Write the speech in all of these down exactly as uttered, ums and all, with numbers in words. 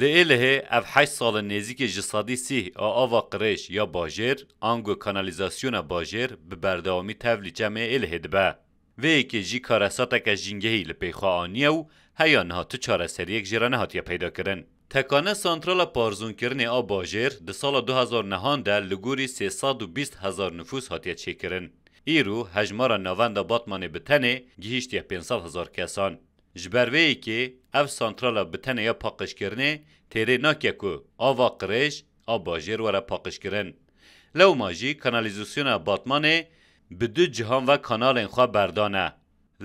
Li Êlihê ev heşt sal in nêzîkî ji sedî sîh a ava qirêj ya bajêr, ango kanalîzasyona bajêr bi berdewamî tevlî çemê Êlihê dibe. Vê yekê jî karesateke jîngehî li pey xwe aniye û heya niha tu çareseriyek jê re nehatiye peydakirin. Tekane santrala parzûnkirinê a bajêr di sala du hezar nehan de li gorî sê sed û bîst hezar nifûs hatiye çêkirin. Îro hejmara navenda Batmanê bi tenê gihîştiye pênc sed hezar kesan. Ji ber vê yekê ev santrala bi tenê ya paqijkirinê têrê nake ku ava qirêj a bajêr were paqijkirin. Lewma jî kanalîzasyona Batmanê bi du cihan ve kanalên xwe berdane.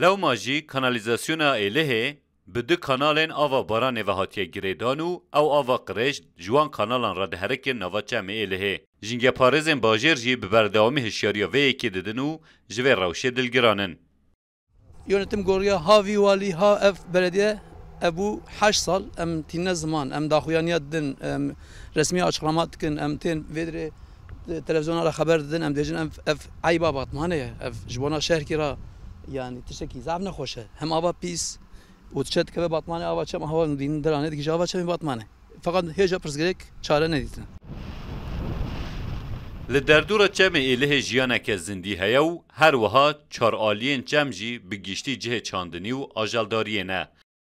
Lewma jî kanalîzasyona Êlihê bi du kanalên ava baranê ve hatiye girêdan û ew ava qirêj ji wan kanalan re diherikin nava çemê Êlihê. Jîngeparêzên bajêr jî bi berdewamî hişyariya vê yekê didin û ji vê rewşê dilgiran in. Yönetim goriya ha vî walî ha ev belediye, ev bû heşt sal em tîne ziman, em daxuyaniya didin, em resmî açıklama dikin, em tên vê dirê, e, televizyona re xeber didin, em dêjin ev, ev eyba Batmanê ye, ev ji bona şehrkî re, yanî tiştekî zaf nexweş e. Hem ava pîs û diçe dikeve Batmanê, ava çem, ava dîn diranê dikîje ava çemê Batmanê. Feqet hêja pirsgirêk çare nedîtine. Li derdora çemê Êlihê jiyaneke zindî heye û her wiha çar aliyên çem jî bi giştî cihê çandinî û ajeldariyê ne.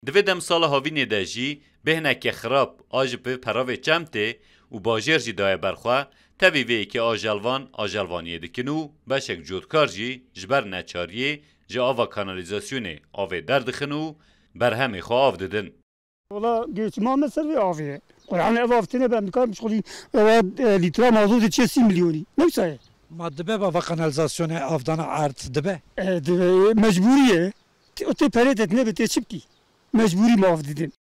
Di vê demsala havînê de jî bêhneke xirab a ji pê peravê çem tê û bajêr jî daye ber xwe, tevî vê yekê ajelvan ajelvaniyê dikin û beşek cotkar jî ji ber neçariyê ji ava kanalîzasyonê avê derdixin û berhemê xwe av didin. Wala göçüme me ser vê avê. Qur'an ev av tine ben dikar mişxulî ev, e, lîtra mazotê çe sî milyonî. Ne wisa ye? Ma dibe bava kanalizasyonê avdana erd dibe? E, dibe, mecbûrî ye. Tê, tê perê te nebe tê çi bikî? Mecbûrî me av didin.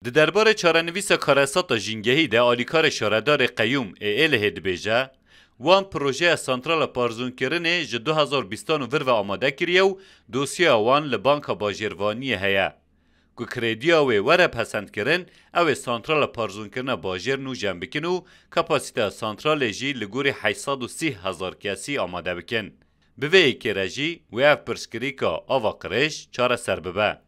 Di derbarê çarenivîsa karesata jîngehî de alîkarê şaredarê qeyûm ê Êlihê dibêje, wan projeya santrala parzûnkirinê ji du hezar bîstan û vir ve amade kiriye û dosyeya wan li Banka Bajêrvaniyê heye. Ku krediya wê were pesendkirin, ew ê santrala parzûnkirina bajêr nûjen bikin û kapasîteya santralê jî li gorî heşt sed û sî hezar kesî amade bikin. Bi vê yekê re jî wê ev pirsgirêka ava qirêj çareser bibe.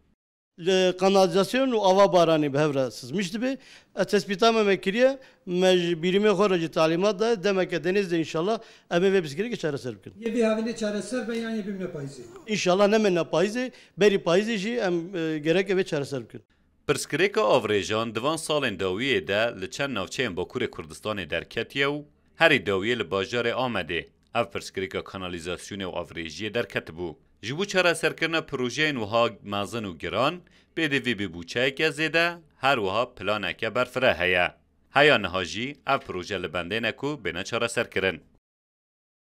Li kanalîzasyon û ava baranê bi hev re sizmiş dibe. Ez tespîta me me kiriye, me ji bîrîmê xwe re jî talîmat daye, demeke denêz de înşallah em ê vê pirsgirêkê çareser bikin. Yê vê havînê çareser be yan yê bimîne payîzê? Înşallah nemêne payîzê, berî payîzê jî em, e, gereke vê çareser bikin. Pirsgirêka avrêjan di van salên dawiyê de li çend navçeyên Bakurê Kurdistanê derketiye û herî dawiyê li bajarê Amedê ev pirsgirêka kanalîzasyonê û avrêjiyê derketibû. Ji bo çareserkirina projeyên wiha mezin û giran, pêdivî bi bûçeyeke zêde, her wiha planeke berfireh heye. Heya niha jî ev proje li bendê ne ku bêne çareserkirin.